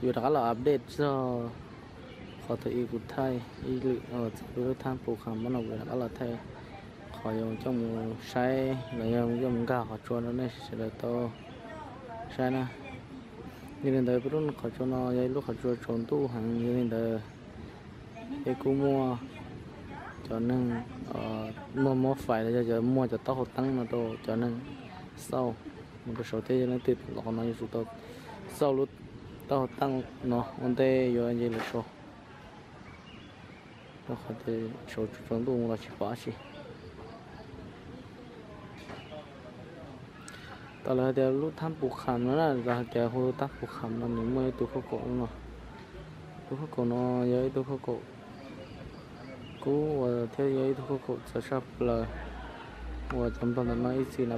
Yuav rov qab los update txog qhov twg ib kuv thaij ib lwm txog lub thab Phu Kham no kuv yuav rov qab los thaij qhov yuav coj mus saib los yog coj mus nkag qhov tsua rau nej sawv daws tau saib na. Yog li ntawd peb lub qhov tsua no yog ib lub qhov tsua tsaus ntuj heev, yog li ntawd peb kuj muaj cov neeg muag mob fais los yog cov muag cov taub hau teeb no rau cov neeg xauj mus rau saud thiab. Yog leej twg los qhov no yuav tsum tau xauj lub taub hau teeb no ua ntej yuav nce lawm saud, rau qhov tias saud tsaus ntuj mus los tsis pom dab tsi. Tam lawv hais tias lub thab Phu Kham no na, lawv hais tias hu thab Phu Kham no nws muaj ib tug khauj kaum no. Tus khauj kaum no yog ib tug khauj kaum kub uas thiab yog ib tug khauj kaum txawv tshaj plaws uas cov Nplog ntawm no ib txwm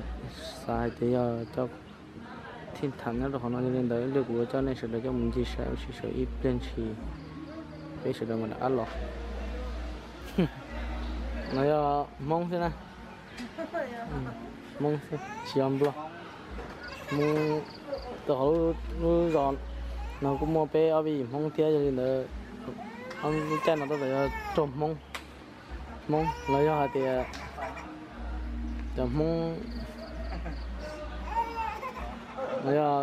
xav hais tias yog cov thib tham nyob rau qhov no. Yog li ntawd ib pliag kuv yuav coj nej sawv daws coj mus ncig saib ua si saib ib pliag ntshis peb sawv daws mam rov qab los. No yog Hmoob xwb na. Hmoob xwb tsis yog Nplog. Hmoob, rau qhov lub zos no kuj muaj peb ob peb yim Hmoob thiab, yog li ntawd lub caij no tab tom yog raug Hmoob, Hmoob los yog hais tias cov Hmoob los yog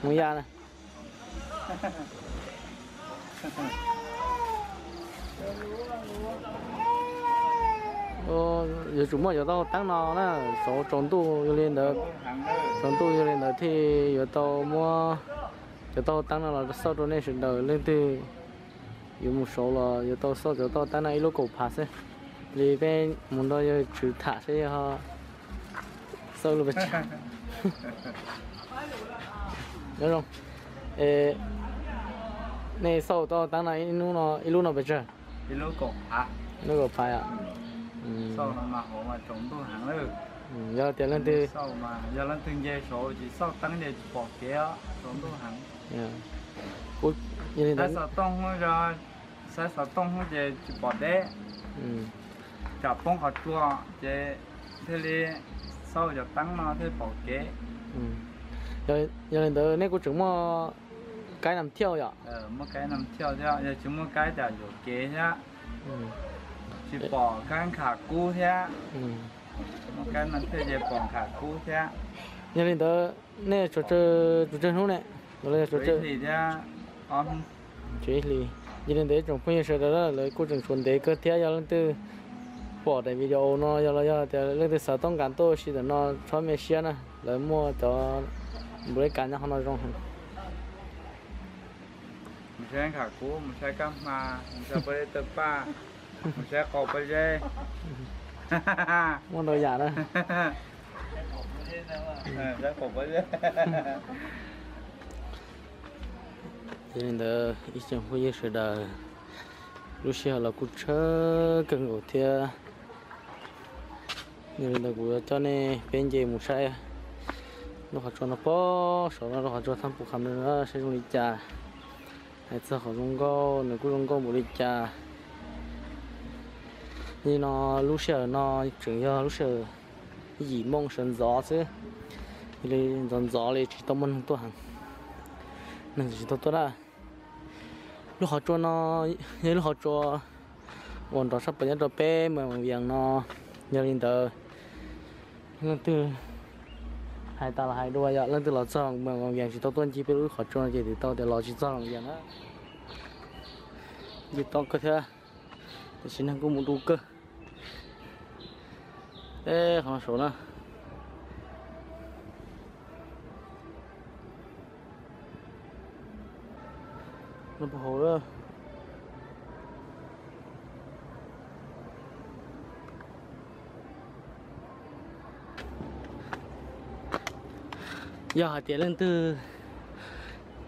Hmoob Yaj na. Yuav tsum muaj cov taub hau teeb no na, saud tsaus ntuj, yog li ntawd, tsaus ntuj yog li ntawd thiaj yuav tau muab cov taub hau teeb no los xauj rau nej sawv daws. Leej twg yuav mus saud los yuav tau xauj cov taub hau teeb no ib lub kaum phav xwb. Li peb mus nrog yawg Tswv tham saib yawg ho xauj lub pes tsawg. Nyob zoo, nej xauj taub hau teeb no ib lub no pes tsawg? Ib lub kaum phav yom. Yog tias leej twg, yog leej twg nce saud tsis xauj teeb ces tsis pom kev, tsaus ntuj heev. Saib xov tooj, saib xov tooj ces tsis pom deb. Tsam poob qhov tsua ces thiaj li xauj cov teeb no thiaj pom kev. Yog li ntawd nej kuj tseem muaj kaib nas thiauj yom? Muaj kaib nas thiauj thiab, yog tsis muaj kaib cas yuam kev thiab. Tsis pom kaib nkham kub thiab. Muaj kaib nas thiauj ces pom nkham kub thiab. Yog li ntawd nej tsuas tsawg hnub ne? Los yog tsuas tsawg hlis thiab? Tsawg ib hlis. Yog li ntawd ib tsoom phooj ywg sawv daws lawv kuj tseem tshuav ntev kawg thiab, yog leej twg pom daim video no yog los yog tias leej twg xav toob kas tuaj ua si ntawm no txhob me siab na, lawv muaj cov npus lej kas nyob qhov no zoo heev. Mus saib nkham kub, mus saib kab hma, mus saib pob zeb tawg paj, mus saib qaum pob zeb. Muaj ntau yam na. Saib qaum pob zeb. Yog li ntawd ib tsoom phooj ywg sawv daws, lub sij hawm los kuj tsawg kawg nkaus thiab. Yog li ntawd kuv yuav coj nej peb nce mus saib lub qhov tsua no pem saud no, lub qhov tsua thab Phu Kham no saib zoo li cas, hais txog qhov zoo nkauj nws kuj zoo nkauj npaum li cas. Li no lub sij hawm no tseem yog lub sij hawm yim moos sawv ntxov xwb, li ntxov ntxov li tsis tau muaj neeg tuaj heev, neeg tsis tau tuaj na. Lub qhov tsua no yog lub qhov tsua uas nrov tshaj plaws nyob rau peb Moos Vas Vias no. Yog li ntawd leej twg, hais tas los hais dua, yog leej twg los txog Moos Vas Vias tsis tau tuaj ncig peb lub qhov tsua no ces twb tau tias los tsis txog Moos Vas Vias na. Ncig tob kawg thiab, tiam sis neeg kuj mus du kawg. Peb qhov no saud na. Yog hais tias leej twg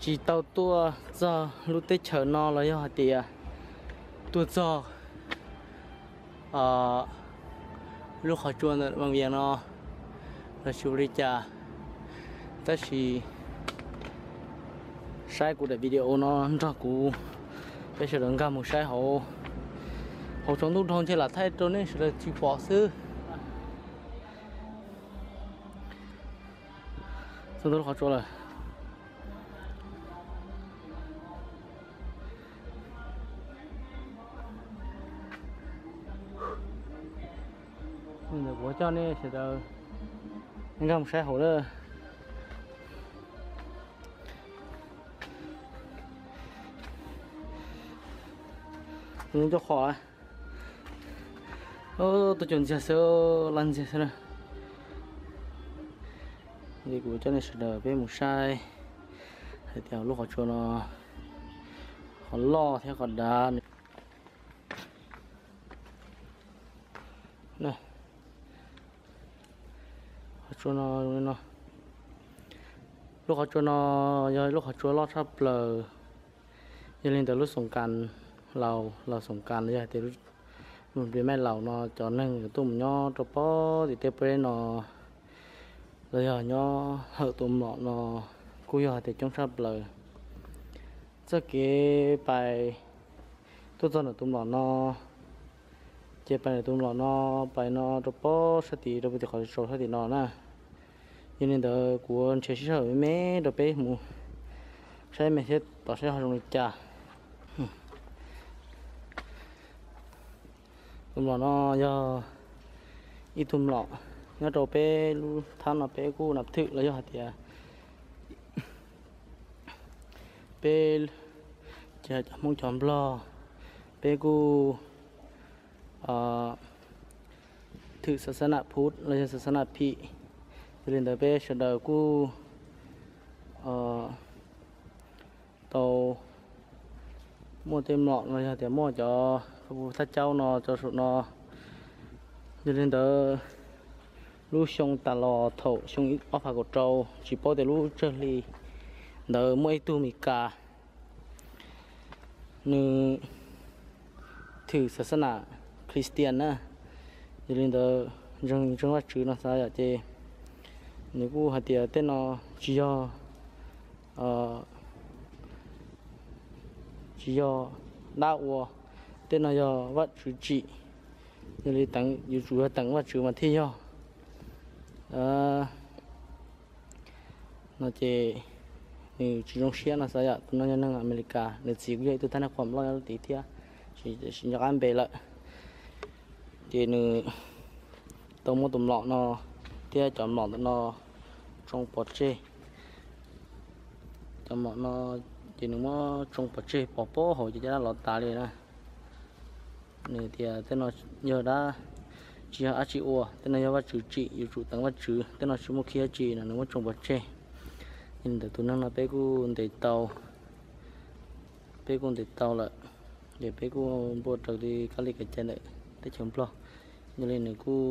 tsis tau tuaj txog lub teb chaws no los yog hais tias tuaj txog lub qhov tsua ntawm Moos Vas Vias no los tsis ua li cas, tab sis saib kuv daim video no nrog kuv peb sawv daws nkag mus saib hauv, hauv tsaus ntuj dhau ntshe lam thaij rau nej sawv daws tsis pom xwb. Txog ntua lub qhov tsua lawm. Kuv coj nej sawv daws nkag mus saib hauv lawm. Ncauj qhov, tuaj cuag ntxiag xwb, laj ntxiag xwb na. Es kuv coj nej sawv daws peb mus saib hais tias lub qhov tsua no qhov loj thiab qhov dav. Qhov tsua no, lub qhov tsua no yog lub qhov tsua loj tshaj plaws. Yog li ntawd lub Xoom Kas Laus, Laus Xoom Kas los yog hais tias lub npe Maij Laus no cov neeg tuaj mus nyob rau pem tim tej peb no los yog nyob hawm tus mlom no kuj yog hais tias coob tshaj plaws. Txoj kev pais tuaj txog ntawm tus mlom no, ces pais ntawm tus mlom no pais no rau pem sab tid rau pem tim qhov tsaus sab tim no na. Yog li ntawd kuv nrhiav sij hawm me me rau peb mus saib me thiab tom saib ho zoo li cas. Tus mlom no yog ib tug mlom nyob rau peb lub thab no peb kuj nam thwm los yog hais tias peb cov Hmoob cov Nplog peb kuj thwm xas xas nam phuv los yog xas xas nam phim. Yog li ntawd peb sawv daws kuj tau muaj tej mlom no yog tias muaj cov thaj caub no cov saum no. Yog li ntawd lub xyoo tas los thaum xyoo ob phav kaum rau, tsis paub tias lub tsawg hli ntawd muaj ib tug Mes Kas nws thwm xas xas nam Khris Tias na. Yog li ntawd ntseeg ntseeg Vajtswv no xav yom ces nws kuj hais tias tej no tsis yog tsis yog dab ua, tej no yog Vajtswv tsim. Yog li teev yuav tsum yog teev Vajtswv mas thiaj yog no ces nws tsis zoo siab no xav yom. Tus no yog neeg Amelikas, nws txiv kuj yog ib tug thab neeb qhuam loj nyob lub tid thiab, tsis nco qab npe lawm. Ces nws tau muab tus mlom no thiab cov mlom ntawm no tsoo pov tseg. Cov mlom no ces nws muab tsoo pov tseg pov pob hauv ces caj dab los tas li na. Nws tias tej no yog dab, tsis yog dab tsi ua, tej no yog Vajtswv tsim, yuav tsum teev Vajtswv, tej no tsis muaj khib dab tsi no nws muab tsoo pov tseg. Yog li ntawd tus neeg no peb kuj ntes tau, peb kuj ntes tau lawm, ces peb kuj npuaj raws li kab li kev cai ntawm teb chaws Nplog. Yog li nws kuj,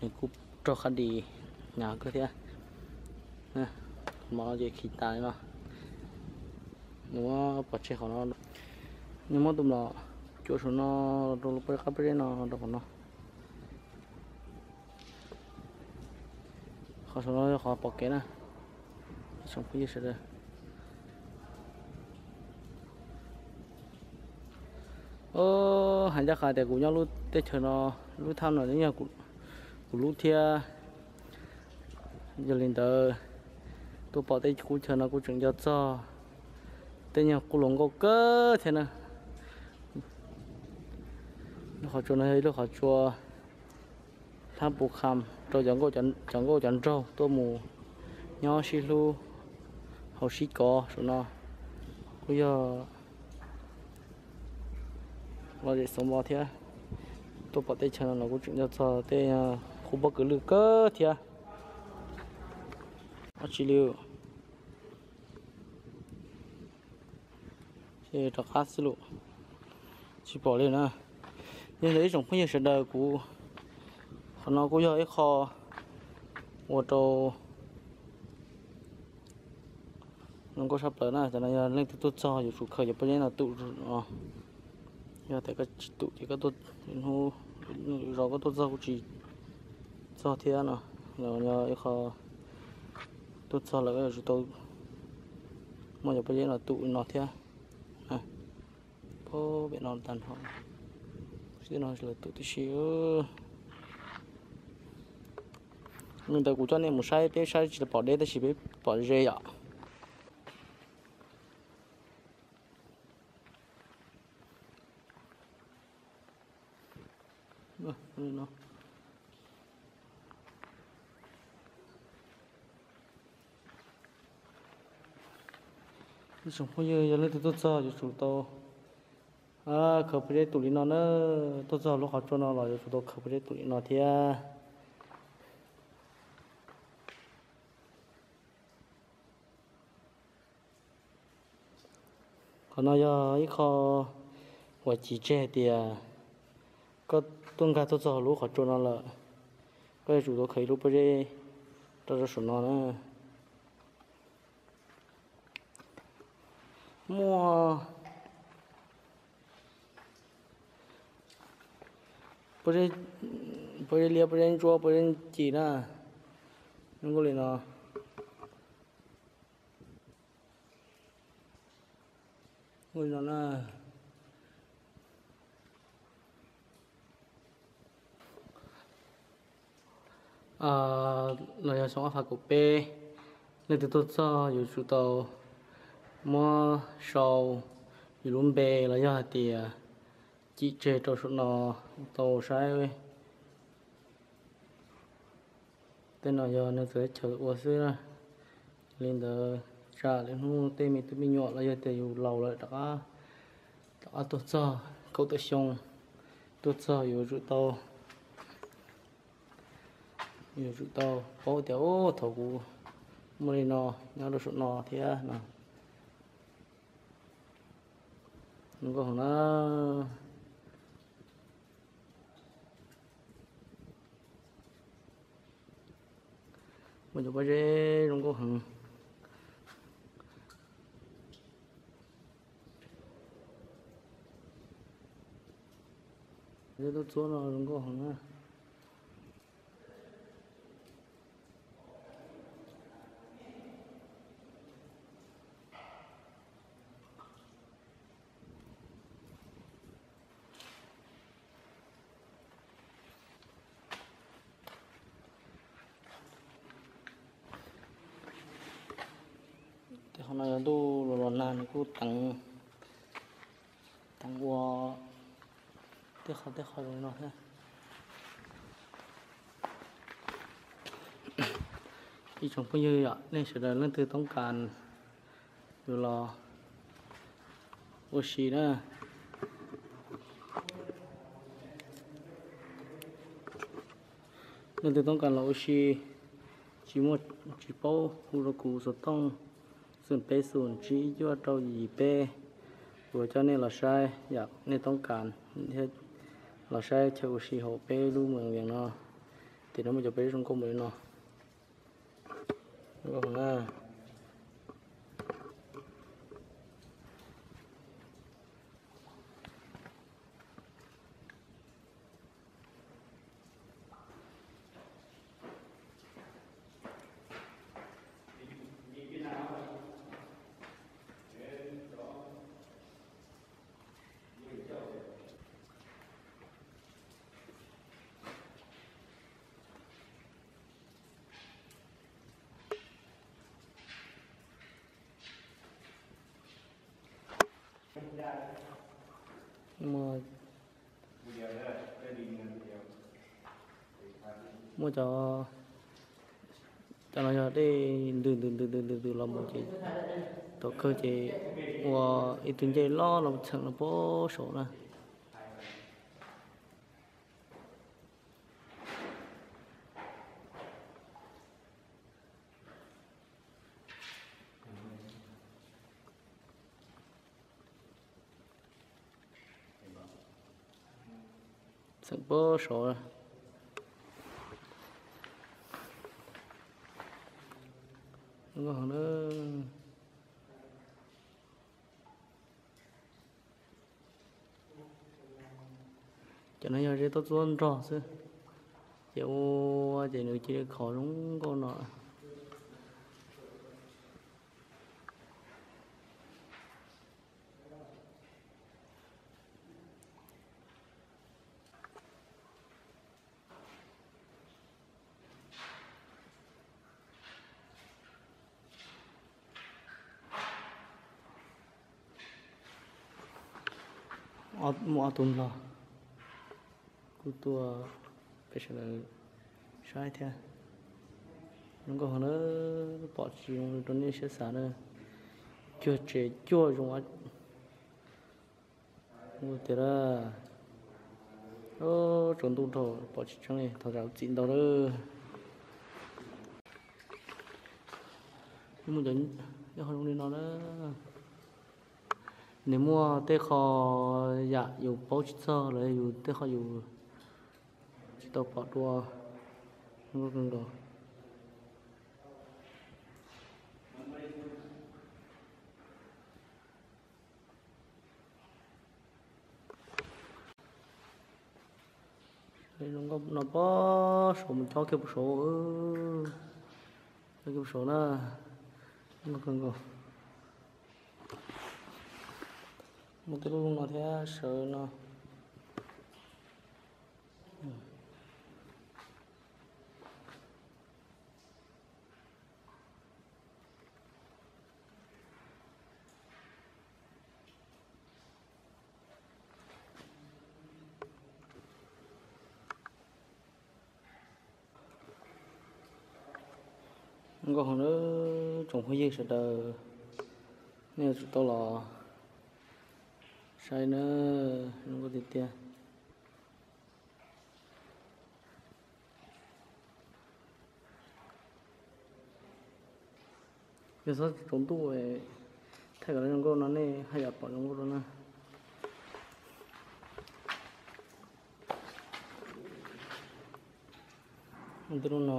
nws kuj raug qhab dis hnyav kawg thiab. Tus mlom no ces khi tas li no, nws muab pov tseg qhov no, nws muab tus mlom cuam saum no rau lub qab pob zeb no rau qhov no. Qhov saum no yog qhov pom kev na, ib tsoom phooj ywg sawv daws. Hais ncaj qha tias kuv nyob lub teb chaws no, lub thab no yeej yog kuv lub thiab. Yog li ntawd tuaj pom tej qub chaw no kuj tseem nco txog tej nyuag qub hluas nkauj kawg thiab na. Lub qhov tsua no yog ib lub qhov tsua hlab pus kham rau cov nkauj cov nraug tuaj mus nyob sib hlub haus sib kov saum no. Kuj yog lom zem xeev vos thiab. Tuaj pom teb chaws no los kuj tseem nco txog tej qub pob kws lwj kawg thiab. Dab tsi li, rov qab xwb lauj, tsis pom li na. Yog li ntawd ib tsoom phooj ywg sawv daws, kuv, qhov no kuj yog ib qho ua rau zoo nkauj tshaj plaws na. Cov no yog leej twg tuaj txog yuav tsum khaws cov pob zeb no tum no. Yog tias koj tsis tum ces koj tuaj hnub, lwm zaus koj tuaj txog kuj tsis txog thiab no. Yog ib qho tuaj txog lawm yuav tsum tau muaj cov pob zeb no tum li no thiab. Pab pem no tag nrho, tsis no lawv tum tib si. Li ntawd kuv coj nej mus saib, peb saib tsis pom deb tab sis peb pom ze yom. Ib tsoom phooj ywg, yog leej twg tuaj txog yuav tsum tau khaws pob zeb tus li no na. Tuaj txog lub qhov tsua no los yuav tsum tau khaws pob zeb tus li no thiab. Qhov no yog ib qho uas cim tseg hais tias koj tuaj nkag tuaj txog lub qhov tsua no lawm, koj yuav tsum tau khaws ib lub pob zeb rau rau saum no na. Muaj pob zeb liab, pob zeb ntsuab, pob zeb ci na, zoo nkauj li no. Zoo nkauj li no na. Los yog xyoo ob phav kaum peb, leej twg tuaj txog yuav tsum tau muab sau yus lub npe los yog hais tias cim tseg rau saum no tau saib. Tej no yog nws txawv chaw ua xwb na. Li ntawd tsam lwm hnub tej me tub me nyuam los yog tias yus laus lawm rov qab tuaj txog kaum tawm xyoo, tuaj txog yuav tsum tau, yuav tsum tau paub tias, ub, thaum kuv muaj li no nyob rau saum no thiab no. Zoo nkauj heev na. Muaj cov pob zeb zoo nkauj heev. Zeb tub txuab no zoo nkauj heev na. Tej qhov no yog ntuj los los nag nws kuj teev, teev ua tej qhov tej qhov zoo li no thiab. Ib tsoom phooj ywg, yog nej sawv daws leej twg toob kas yuav los ua si na, leej twg toob kas los ua si, tsis muaj, tsis paub hu rau kuv xov tooj xoom peb xoom tsib cuaj rau yim peb, kuv coj nej los saib yam nej toob kas thiab, los saib chaw ua si hauv peb lub moos Vias no. Tim no muaj cov pob zeb zoo nkauj npaum li no. Muaj cov, cov no yog dej ntws ntws ntws ntws ntws ntws los mus ces tom kawg ces ua ib tug ncej loj los txheem los puag saud na. Txheem puag saud. Cov no yog zeb tub txuab nrog xwb, ces ua ces nws cia li khov zoo nkauj no. Muaj ob tug nplog kuj tuaj peb sawv daws saib thiab. Zoo nkauj heev na, pom tsis zoo rau nej siab xav na. Cuag tsev cuag zoo tiag. Tsaus ntuj dhau pom tsis tseeb li, thov zam txim ntau lawm. Nyob zoo li no na, nws muaj tej qho yam yus paub tsis txog los yus tej qho yus tsis tau pom dua, zoo nkauj kawg nkaus. Zoo nkauj no pob saud mus cob kiag puag saud, cob kiag puag saud na, zoo nkauj kawg nkaus. Muaj tej lub no thiab sawv no. Zoo nkauj heev na tsoom phooj ywg sawv daws, nej yuav tsum tau los saib na, zoo nkauj tiag tiag. Yog txhob tsaus ntuj, thaij kom zoo nkauj no nej haj yam pom zoo nkauj dua na. Tej lub no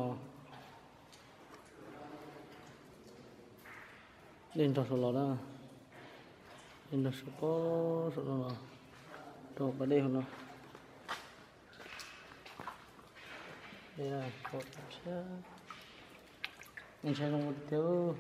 dej nrog saud los na, dej nrog saud pob saum no los rau pas dej hauv no. Ntshai zoo tiag.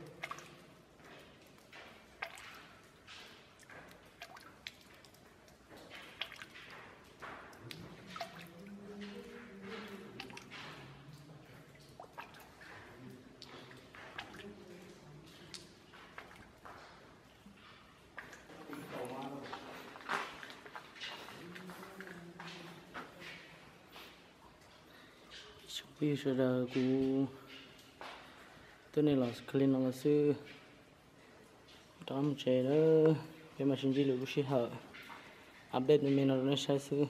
Tsoom phooj ywg sawv daws, kuv twb nej los kawg li no los xwb, rov qab mus tsev lawm, peb mam sib ntsib lwm lub sij hawm, update me me no rau nej saib xwb.